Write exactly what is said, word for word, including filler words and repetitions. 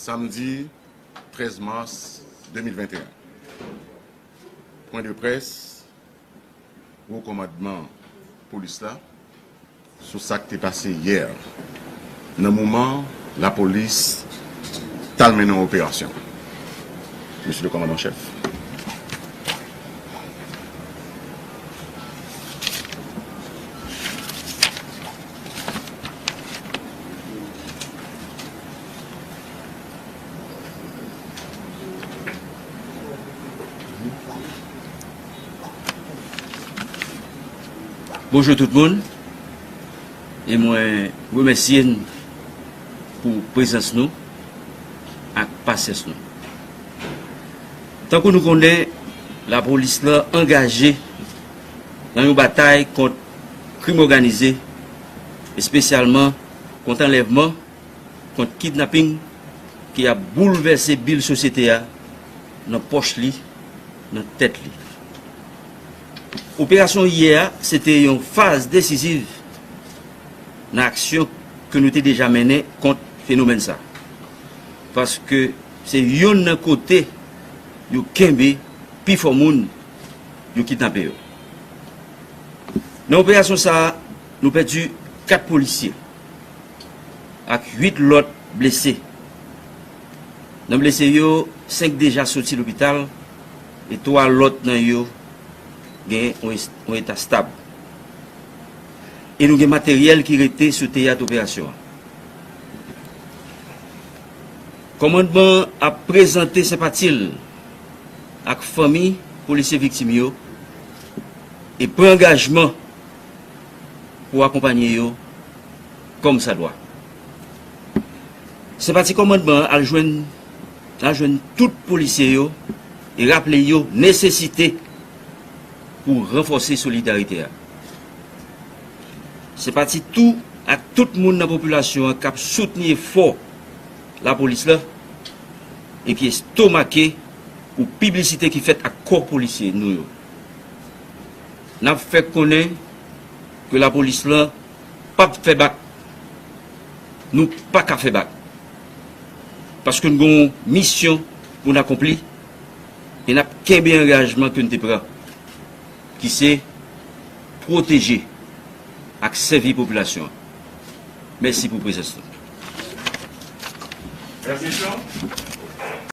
Samdi trèz mas de mil venteyen. Pwen de près, wo kòmandman polis la sou sa k te pase yè, nan moman lapolis t al mennen yon operasyon. Mesye le kòmandan an chèf. Bonjou tout moun, e mwen remèsye n pou prezans nou ak pasyans nou. Tankou nou konnen, lapolis la angaje nan yon batay kont krim òganize, espesyalman kont anlèvman, kont kidnaping ki ap boulvèse bil sosyete a nan pòch li, nan tèt li. Operasyon yè a se te yon faz desiziv nan aksyon ke nou te deja mennen kont fenomèn sa, paske se yonn nan kote yo kenbe pifò moun yo kidnape yo. Nan operasyon sa a, nou pèdi kat polisye ak uit lòt blese. Nan blese yo, senk deja soti lopital e twa lòt nan yo gen yon es-, yon eta stab. E nou gen materyèl ki rete sou teyat operasyon an. Kòmandman an ap prezante senpati l ak fanmi polisye viktim yo e pran angajman pou akonpanye yo kòmsadwa. Senpati kòmandman an al jwenn, al jwenn tout polisye yo e raple yo nesesite pou ranfòse solidarite a. Senpati tou ak tout moun nan popilasyon an k ap soutni efò lapolis la e ki estomake pou piblisite ki fèt ak kò polisye nou yo. N ap fè konnen ke lapolis lan p ap fè bak. Nou pa ka fè bak. Paske n gen yon misyon pou n akonpli e n ap kenbe angajman ke n te pran, ki se pwoteje ak sèvi popilasyon an. Mèsi pou prezans nou. Mèsi, Jean.